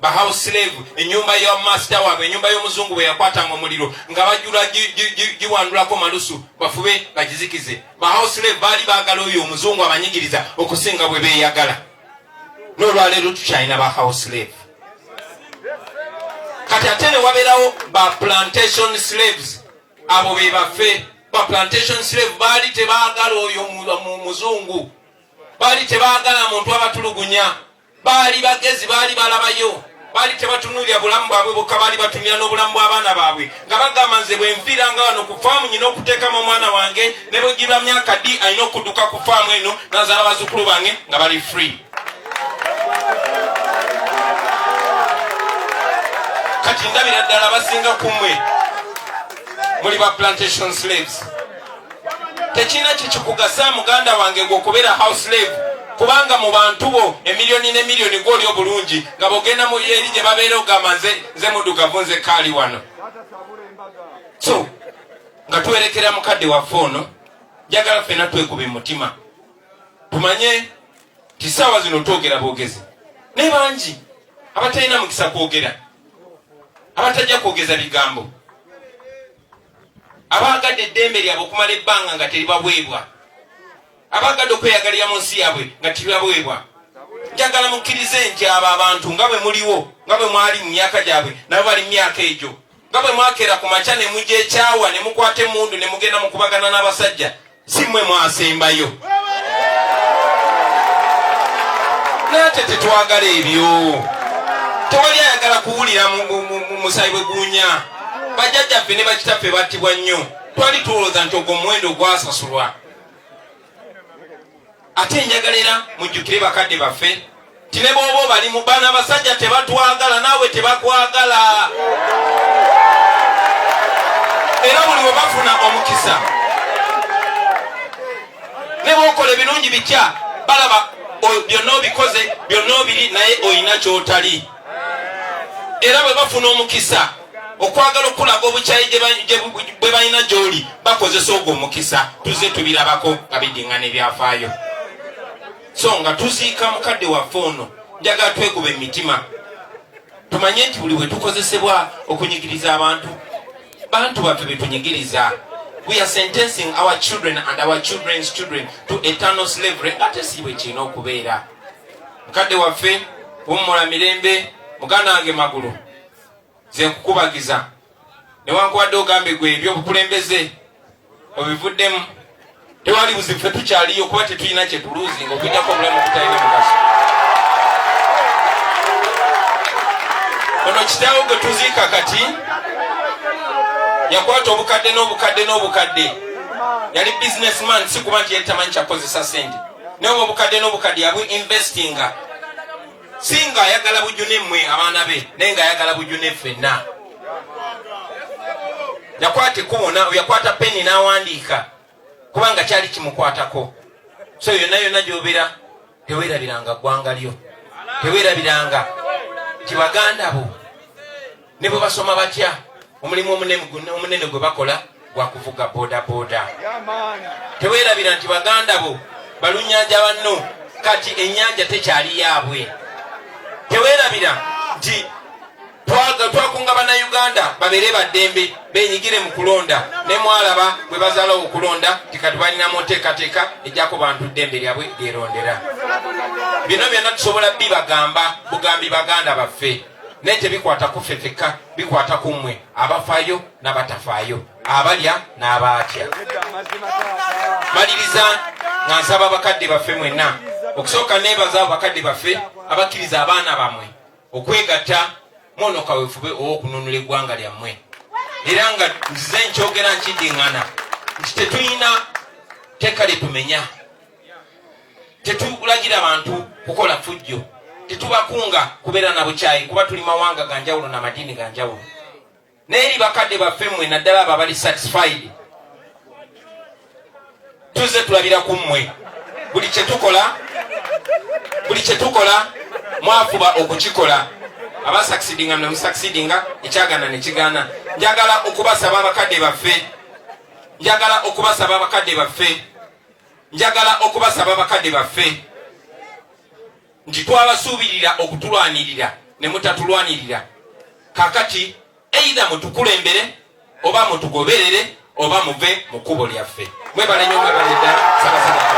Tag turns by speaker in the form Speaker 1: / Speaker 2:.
Speaker 1: Ba house slave, enyumba ya master waabwe, enyumba y'omuzungu bwe yakwatanga omuliro nga bajula giwandulako malusu bafube bagizikize. Ba house slave baali baagala oyo omuzungu abanyigiriza okusinga bwe beeyagala. N'olwaleero tukyalina ba house slave. Kati ate ne wabeerawo ba plantation slaves, abo be baffe. Ba plantation slave baali tebaagala oyo muzungu, baali tebaagala muntu abatulugunya, baali bagezi, baali balabayo, baali tebatunuulira bulamu bwabwe bokka, baali batunulira n'obulamu bw'abaana baabwe, nga bagamba, nze bwe nfiiranga wano ku faamu nyina okuteekamu omwana wange, ne bwe giba myaka ddi alina okudduka ku faamu eno nazaala bazzukulu bange nga bali free. Kati ndabira ddala basinga ku mmwe muli ba plantation slaves. Tekirina kikikugasa, muganda wange, gwe okubeera house slave, kubanga mu bantu bo emiliyoni ne miliyoni gwoli obulungi nga bwogenda mu eri gye babeera ogamba nze muddugavu, nze kaali wano. So nga tuwerekera mukadde waffe ono, njagala ffenna twekube mutima, tumanye nti saawa zino twogera bwogezi, naye bangi abatalina mukisa kwogera, abatajja kwogeza bigambo, abaagadde eddembe lyabwe okumala ebbanga nga teribaweebwa, abaagadde okweyagalira mu nsi yaabwe nga teribaweebwa. Njagala mukkirize nti abo abantu nga bwe muliwo, nga bwe mwali mu myaka gyabwe, nabo bali mu myaka egyo. Nga bwe mwakeera ku makya ne mujja ekyawa ne mukwata emmundu ne mugenda mukubagana n'abasajja, si mmwe mwasembayo. Naye ate tetwagala ebyo. Tewali ayagala kuwulira musayi bwe guunya. Bajjajjaffe ne bakitaffe battibwa nnyo, twali tulowooza nti ogwo omuwendo gwasasulwa. Ate njagala era mujjukire bakadde baffe nti ne bw'oba obali mu bano abasajja tebatwagala, naawe tebakwagala, era buli we bafuna omukisa ne bw'okola ebirungi bitya, balaba byonna obikoze, byonna obiri, naye olina ky'otali. Era bwe bafuna omukisa okwagala okulaga obukyayi bwe balina gy'oli, bakozesa ogwo omukisa. Tuzze tubirabako nga biddingana ebyafaayo. So nga tuziika mukadde waffe ono, njagala twekuba emitima, tumanye nti buli bwe tukozesebwa okunyigiriza abantu, bantu baffe betunyigiriza. We are sentencing our children and our children's children to eternal slavery, ate si bwe kirina okubeera. Mukadde waffe, wummula mirembe. Muganda wange Magulu, nze nkukubagiza, newankubadde ogambe gwe ebyobukulembeze obivuddemu, tewali buzibu, ffe tukyaliyo kuba tetulina kyetuluuzinga okujjako obulamu obutalina mugaso. Ono kitaawo gwe tuziika kati yakwata obukadde n'obukadde n'obukadde, yali businessman, si kuba nti yali tamanyi kyakukozesa sente, naye oba obukadde n'obukadde yabu investinga, si nga ayagala bujune mmwe abaana be, naye nga ayagala bujune ffenna. Yakwata ekkubo, yakwata peni n'awandiika kubanga kyali kimukwatako. So yonna yonna gy'obeera, teweerabiranga ggwanga lyo, teweerabiranga nti baganda bo ne bwe basoma batya, omulimu omunene gwe bakola gwa kuvuga bodaboda. Teweerabira nti baganda bo balunyanja banno, kati ennyanja tekyali yaabwe. Teweerabira nti twakunga bannayuganda babeere baddembe, benyigire mu kulonda, ne mwalaba bwe bazaalawo okulonda nti kati balina mu nteekateeka ejjako bantu ddembe lyabwe lyerondera. Bino byonna tusobola bibagamba bugambi baganda baffe, naye tebikwata ku ffe fekka, bikwata ku mmwe abafaayo n'abatafaayo, abalya n'abaatya. Maliriza nga nsaba bakadde baffe mwenna okusooka neebaza abo bakadde baffe abakkiriza abaana bammwe okwegatta mwono kawefube ow'okununula eggwanga lyammwe. Era nga nzize nkyogera nkiddiŋŋana nti tetulina tteeka lye tumenya, tetulagira bantu kukola fujjo, tetubakunga kubeera na bukyayi, kuba tuli mawanga ga njawulo na madiini ga njawulo. Naye eri bakadde baffe mmwe, naddala abo abali satisfied, tuzze tulabira ku mmwe. Buli kyetukola, buli kyetukola mwafuba okukikola. Abasucceedinga ne musucceedinga, ekyagaana ne kigaana. Njagala okubasaba abakadde baffe, njagala okubasaba abakadde baffe, njagala okubasaba abakadde baffe nti twabasuubirira okutulwanirira. Ne mutatulwanirira. Kakati either mutukulembere oba mutugoberere oba muve mu kkubo lyaffe. Mwebale nnyo, mwebale ddala, Ssaabasajja.